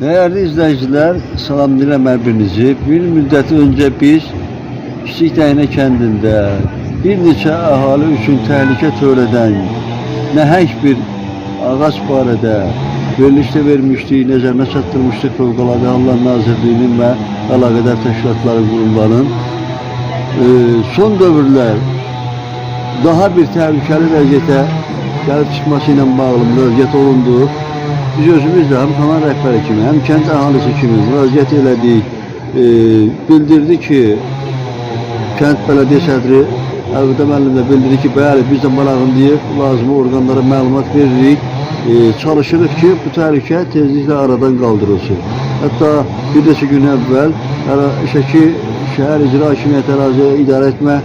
Değerli izleyiciler, salam deyirəm hər birinizi. Bir müddət öncə biz Kiçik Dəyənə kəndində bir neçə əhali üçün təhlükə törədən nəhəng bir ağac barədə verilişdə vermişdik, nəzərinə çatdırmışdıq Fövqəladə Hallar Nazirliyinin və əlaqədar təşkilatların, qurumların. Son dövrlər daha bir təhlükəli vəziyyətə gəlib çıxması ilə bağlı müraciət olundu. Biz özümüz də həm kanal rəhbəri kimi, həm kənd əhalisi kimi müraciət elədik. Bildirdi ki, kənd bələdiyyə sədri Əlvida müəllim də bildirdi ki, bəli, biz də marağındayıq, lazımi orqanlara məlumat veririk, çalışırıq ki, bu təhlükə tezliklə aradan qaldırılsın. Hətta bir neçə gün əvvəl Şəki Şəhər İcra Hakimiyyəti Ərazi İdarə Etmə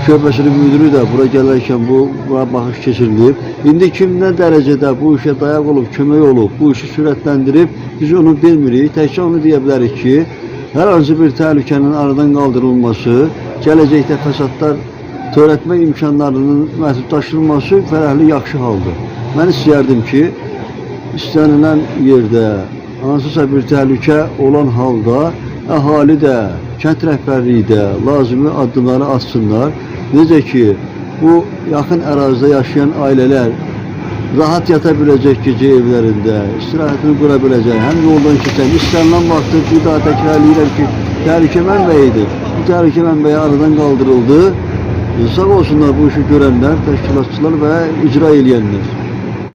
Şöbəsinin müdiri də bura gələrkən bura baxış keçirilib. İndi kim nə dərəcədə bu işə dayaq olub, kömək olub, bu işi sürətləndirib, biz onu bilmirik. Təkcə onu deyə bilərik ki, hər hansı bir təhlükənin aradan qaldırılması, gələcəkdə fəsadlar törətmə imkanlarının məhdudlaşdırılması fərəhli yaxşı haldır. Mən istəyərdim ki, istənilən yerdə hansısa bir təhlükə olan halda əhali də, kənd rəhbərliyi də lazımi addımları atsınlar. Necə ki, bu yaxın ərazidə yaşayan ailələr rahat yata biləcək gecə evlərində, istirahətini qura biləcək, həm yoldan keçən, istənilən vaxtda bir daha təkrar eləyirəm ki, təhlükə mənbəyidir. Bu təhlükə mənbəyi aradan qaldırıldı. Sağ olsunlar bu işi görənlər, təşkilatçılar və icra eləyənlər.